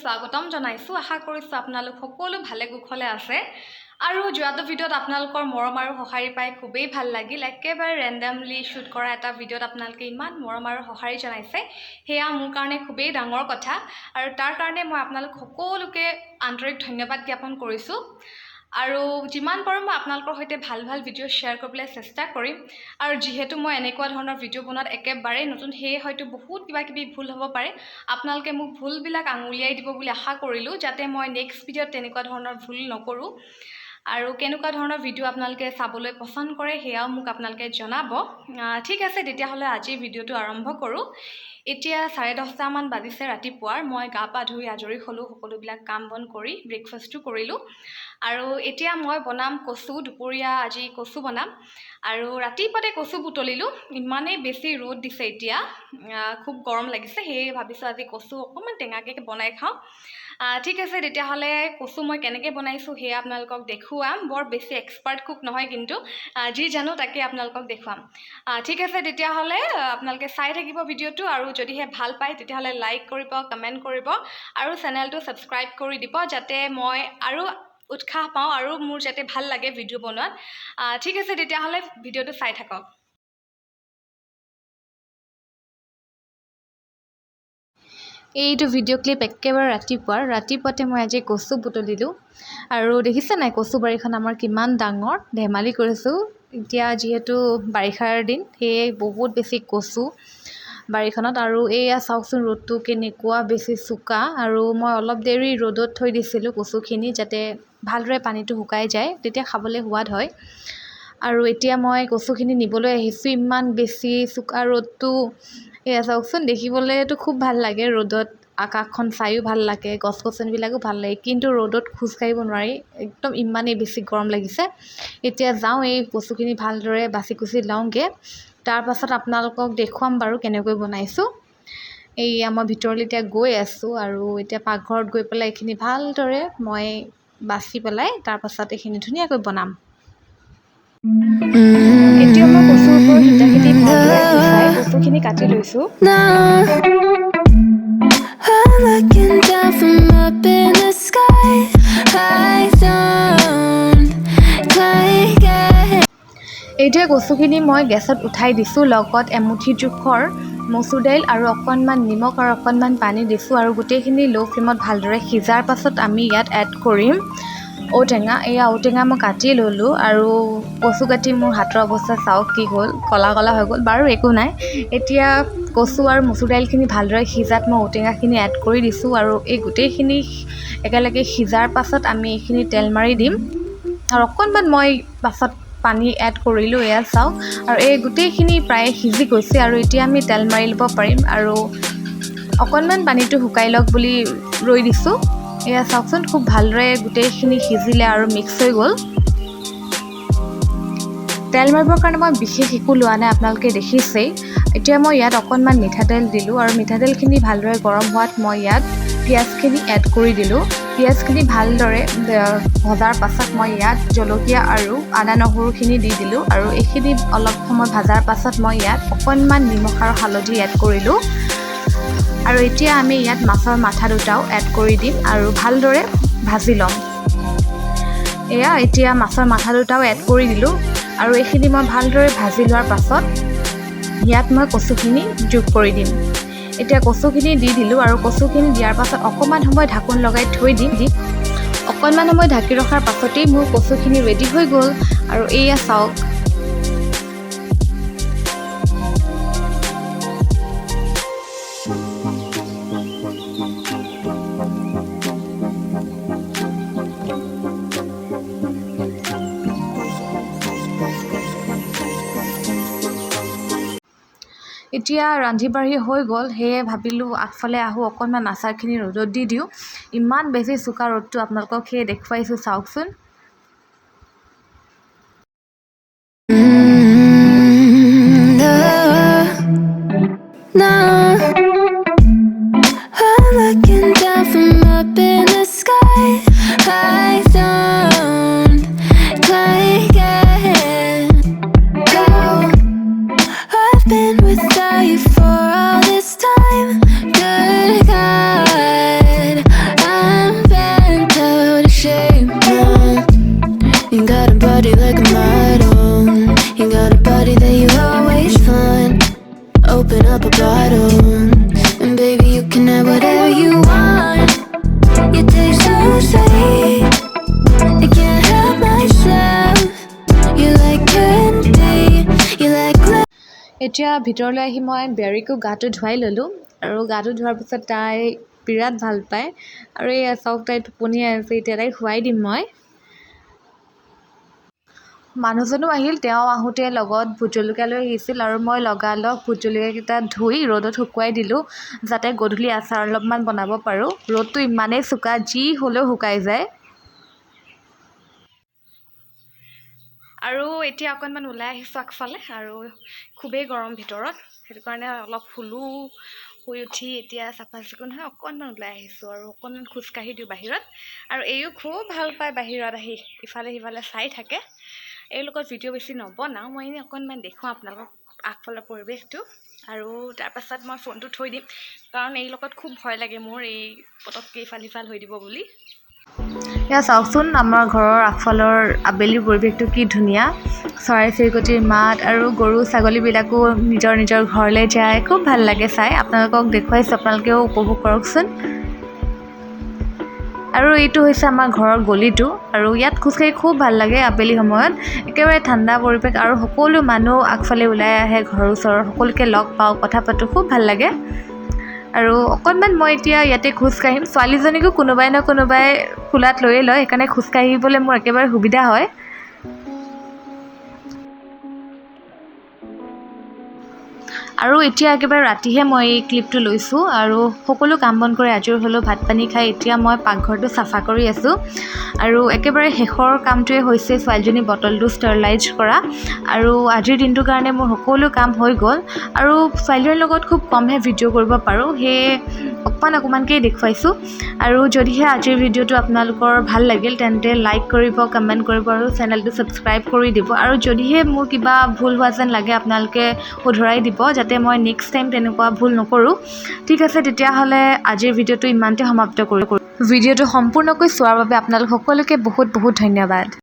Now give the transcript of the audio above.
স্বাগতম জনাইছোঁ। আশা কৰিছোঁ আপোনালোক সকলো ভালে কুশলে আছে। আৰু যোৱাটো ভিডিঅ'ত আপোনালোকৰ মৰম আৰু সঁহাৰি পাই খুবেই ভাল লাগিল। একেবাৰে ৰেণ্ডমলি শ্বুট কৰা এটা ভিডিঅ'ত আপোনালোকে ইমান মৰম আৰু সঁহাৰি জনাইছে, সেয়া মোৰ কাৰণে খুবেই ডাঙৰ কথা। আৰু তাৰ কাৰণে মই আপোনালোক সকলোকে আন্তৰিক ধন্যবাদ জ্ঞাপন কৰিছোঁ। আৰু যিমান পাৰোঁ মই আপোনালোকৰ সৈতে ভাল ভাল ভিডিঅ' শ্বেয়াৰ কৰিবলৈ চেষ্টা কৰিম। আৰু যিহেতু মই এনেকুৱা ধৰণৰ ভিডিঅ' বনোৱাত একেবাৰেই নতুন, সেয়ে হয়তো বহুত কিবা কিবি ভুল হ'ব পাৰে। আপোনালোকে মোক ভুলবিলাক আঙুলিয়াই দিব বুলি আশা কৰিলোঁ, যাতে মই নেক্সট ভিডিঅ'ত তেনেকুৱা ধৰণৰ ভুল নকৰোঁ। আৰু কেনেকুৱা ধৰণৰ ভিডিঅ' আপোনালোকে চাবলৈ পচন্দ কৰে সেয়াও মোক আপোনালোকে জনাব। ঠিক আছে, তেতিয়াহ'লে আজিৰ ভিডিঅ'টো আৰম্ভ কৰোঁ। এতিয়া 10:30মান বাজিছে ৰাতিপুৱাৰ। মই গা পা ধুই আজৰি হ'লোঁ, সকলোবিলাক কাম বন কৰি ব্ৰেকফাষ্টটো কৰিলোঁ। আৰু এতিয়া মই বনাম কচু। দুপৰীয়া আজি কচু বনাম। আৰু ৰাতিপুৱাতে কচু বুটলিলোঁ। ইমানেই বেছি ৰ'দ দিছে এতিয়া, খুব গৰম লাগিছে, সেয়ে ভাবিছোঁ আজি কচু অকণমান টেঙাকৈ বনাই খাওঁ। ঠিক আছে, তেতিয়াহ'লে কচু মই কেনেকৈ বনাইছোঁ সেয়া আপোনালোকক দেখুৱাম। বৰ বেছি এক্সপাৰ্ট কুক নহয়, কিন্তু যি জানো তাকে আপোনালোকক দেখুৱাম। ঠিক আছে, তেতিয়াহ'লে আপোনালোকে চাই থাকিব ভিডিঅ'টো। আৰু যদিহে ভাল পায় তেতিয়াহ'লে লাইক কৰিব, কমেণ্ট কৰিব আৰু চেনেলটো ছাবস্ক্ৰাইব কৰি দিব, যাতে মই আৰু উৎসাহ পাওঁ আৰু মোৰ যাতে ভাল লাগে ভিডিঅ' বনোৱাত। ঠিক আছে, তেতিয়াহ'লে ভিডিঅ'টো চাই থাকক। এইটো ভিডিঅ' ক্লিপ একেবাৰে ৰাতিপুৱাতে মই আজি কচু বুটলিলোঁ। আৰু দেখিছে নাই কচু বাৰীখন আমাৰ কিমান ডাঙৰ, ধেমালি কৰিছোঁ। এতিয়া যিহেতু বাৰিষাৰ দিন, সেয়ে বহুত বেছি কচু বাৰীখনত। আৰু এয়া চাওকচোন ৰ'দটো কেনেকুৱা বেছি চোকা। আৰু মই অলপ দেৰি ৰ'দত থৈ দিছিলোঁ কচুখিনি, যাতে ভালদৰে পানীটো শুকাই যায়, তেতিয়া খাবলৈ সোৱাদ হয়। আৰু এতিয়া মই কচুখিনি নিবলৈ আহিছোঁ। ইমান বেছি চোকা ৰ'দটো, এয়া চাওকচোন, দেখিবলৈতো খুব ভাল লাগে, ৰ'দত আকাশখন চায়ো ভাল লাগে, গছ গছনিবিলাকো ভাল লাগে, কিন্তু ৰ'দত খোজকাঢ়িব নোৱাৰি, একদম ইমানেই বেছি গৰম লাগিছে। এতিয়া যাওঁ এই কচুখিনি ভালদৰে বাছি কুচি লওঁগৈ, তাৰপাছত আপোনালোকক দেখুৱাম বাৰু কেনেকৈ বনাইছোঁ। এইয়া মই ভিতৰলৈ এতিয়া গৈ আছোঁ। আৰু এতিয়া পাকঘৰত গৈ পেলাই এইখিনি ভালদৰে মই বাছি পেলাই তাৰপাছত এইখিনি ধুনীয়াকৈ বনাম। এতিয়া মই কচুৰ ওপৰত সূতাখিনি ভালদৰে গুচাই কচুখিনি কাটি লৈছোঁ। এতিয়া কচুখিনি মই গেছত উঠাই দিছোঁ, লগত এমুঠি জোখৰ মচুৰ দাইল আৰু অকণমান নিমখ আৰু অকণমান পানী দিছোঁ। আৰু গোটেইখিনি ল' ফ্লেমত ভালদৰে সিজাৰ পাছত আমি ইয়াত এড কৰিম ঔটেঙা। এয়া ঔটেঙা মই কাটি ল'লোঁ। আৰু কচু কাটি মোৰ হাতৰ অৱস্থা চাওক কি হ'ল, ক'লা ক'লা হৈ গ'ল। বাৰু একো নাই। এতিয়া কচু আৰু মচুৰ দাইলখিনি ভালদৰে সিজাত মই ঔটেঙাখিনি এড কৰি দিছোঁ। আৰু এই গোটেইখিনি একেলগে সিজাৰ পাছত আমি এইখিনি তেল মাৰি দিম। আৰু অকণমান মই পাছত পানী এড কৰিলোঁ, এয়া চাওক। আৰু এই গোটেইখিনি প্ৰায় সিজি গৈছে। আৰু এতিয়া আমি তেল মাৰি ল'ব পাৰিম। আৰু অকণমান পানীটো শুকাই লওক বুলি ৰৈ দিছোঁ। এয়া চাওকচোন, খুব ভালদৰে গোটেইখিনি সিজিলে আৰু মিক্স হৈ গ'ল। তেল মাৰিবৰ কাৰণে মই বিশেষ একো লোৱা নাই, আপোনালোকে দেখিছেই। এতিয়া মই ইয়াত অকণমান মিঠাতেল দিলোঁ। আৰু মিঠাতেলখিনি ভালদৰে গৰম হোৱাত মই ইয়াত পিঁয়াজখিনি এড কৰি দিলোঁ। পিঁয়াজখিনি ভালদৰে ভজাৰ পাছত মই ইয়াত জলকীয়া আৰু আদা নহৰুখিনি দি দিলোঁ। আৰু এইখিনি অলপ সময় ভজাৰ পাছত মই ইয়াত অকণমান নিমখ আৰু হালধি এড কৰিলোঁ। আৰু এতিয়া আমি ইয়াত মাছৰ মাথা দুটাও এড কৰি দিম আৰু ভালদৰে ভাজি ল'ম। এয়া এতিয়া মাছৰ মাথা দুটাও এড কৰি দিলোঁ। আৰু এইখিনি মই ভালদৰে ভাজি লোৱাৰ পাছত ইয়াত মই কচুখিনি যোগ কৰি দিম। এতিয়া কচুখিনি দি দিলোঁ। আৰু কচুখিনি দিয়াৰ পাছত অকণমান সময় ঢাকোন লগাই থৈ দিম। অকণমান সময় ঢাকি ৰখাৰ পাছতেই মোৰ কচুখিনি ৰেডি হৈ গ'ল। আৰু এয়া চাওক, এতিয়া ৰান্ধি বাঢ়ি হৈ গ'ল। সেয়ে ভাবিলোঁ আগফালে আহোঁ, অকণমান আচাৰখিনি ৰ'দত দি দিওঁ। ইমান বেছি চোকা ৰ'দটো আপোনালোকক সেয়ে দেখুৱাইছোঁ, চাওকচোন। Without you for all this time. Good God, body like a model. You got a body that you always find. Open up a bottle, and baby, you can have whatever you want. You taste so sweet, I can't help myself. You like candy, you like love. এতিয়া ভিতৰলৈ আহি মই বেৰীকো গাটো ধুৱাই ল'লোঁ আৰু গাটো ধোৱাৰ পিছত তাই বিৰাট ভাল পায়। আৰু এই চাওক, তাই টোপনিয়াই আছে। এতিয়া তাইক শুৱাই দিম মই। মানুহজনো আহিল। তেওঁ আহোঁতে লগত ভোট জলকীয়া লৈ আহিছিল আৰু মই লগালগ ভোট জলকীয়াকেইটা ধুই ৰ'দত শুকুৱাই দিলোঁ, যাতে গধূলি আচাৰ অলপমান বনাব পাৰোঁ। ৰ'দটো ইমানেই চোকা, যি হ'লেও শুকাই যায়। আৰু এতিয়া অকণমান ওলাই আহিছোঁ আগফালে আৰু খুবেই গৰম ভিতৰত, সেইটো কাৰণে অলপ শুলোঁ। শুই উঠি এতিয়া চাফা চিকুণ হৈ অকণমান ওলাই আহিছোঁ আৰু অকণমান খোজকাঢ়ি দিওঁ বাহিৰত। আৰু এইও খুব ভাল পায় বাহিৰত আহি ইফালে সিফালে চাই থাকে। এইৰ লগত ভিডিঅ' বেছি নবনাওঁ মই, এনেই অকণমান দেখুৱাওঁ আপোনালোকক আগফালৰ পৰিৱেশটো আৰু তাৰপাছত মই ফোনটো থৈ দিম, কাৰণ এইৰ লগত খুব ভয় লাগে মোৰ, এই পটককৈ ইফাল সিফাল হৈ দিব বুলি। এয়া চাওকচোন, আমাৰ ঘৰৰ আগফালৰ আবেলিৰ পৰিৱেশটো কি ধুনীয়া। চৰাই চিৰিকটিৰ মাত আৰু গৰু ছাগলীবিলাকো নিজৰ নিজৰ ঘৰলৈ যায়। খুব ভাল লাগে চাই। আপোনালোকক দেখুৱাইছোঁ, আপোনালোকেও উপভোগ কৰকচোন। আৰু এইটো হৈছে আমাৰ ঘৰৰ গলিটো আৰু ইয়াত খোজকাঢ়ি খুব ভাল লাগে আবেলি সময়ত। একেবাৰে ঠাণ্ডা পৰিৱেশ আৰু সকলো মানুহ আগফালে ওলাই আহে, ঘৰৰ ওচৰৰ সকলোকে লগ পাওঁ, কথা পাতোঁ, খুব ভাল লাগে। আৰু অকণমান মই এতিয়া ইয়াতে খোজকাঢ়িম। ছোৱালীজনীকো কোনোবাই ন কোনোবাই কোলাত লৈয়ে লয়, সেইকাৰণে খোজকাঢ়িবলৈ মোৰ একেবাৰে সুবিধা হয়। আৰু এতিয়া একেবাৰে ৰাতিহে মই এই ক্লিপটো লৈছোঁ আৰু সকলো কাম বন কৰি আজৰি হ'লোঁ। ভাত পানী খাই এতিয়া মই পাকঘৰটো চাফা কৰি আছোঁ আৰু একেবাৰে শেষৰ কামটোৱে হৈছে ছোৱালীজনীৰ বটলটো ষ্টেৰিলাইজ কৰা। আৰু আজিৰ দিনটোৰ কাৰণে মোৰ সকলো কাম হৈ গ'ল। আৰু ছোৱালীজনীৰ লগত খুব কমহে ভিডিঅ' কৰিব পাৰোঁ, সেয়ে অকণমান অকণমানকৈয়ে দেখুৱাইছোঁ। আৰু যদিহে আজিৰ ভিডিঅ'টো আপোনালোকৰ ভাল লাগিল, তেন্তে লাইক কৰিব, কমেণ্ট কৰিব আৰু চেনেলটো ছাবস্ক্ৰাইব কৰি দিব। আৰু যদিহে মোৰ কিবা ভুল হোৱা যেন লাগে, আপোনালোকে শুধৰাই দিব, যাতে মই নেক্সট টাইম তেনেকুৱা ভুল নকৰোঁ। ঠিক আছে, তেতিয়াহ'লে আজিৰ ভিডিঅ'টো ইমানতে সমাপ্ত কৰোঁ। ভিডিঅ'টো সম্পূৰ্ণকৈ চোৱাৰ বাবে আপোনালোক সকলোকে বহুত বহুত ধন্যবাদ।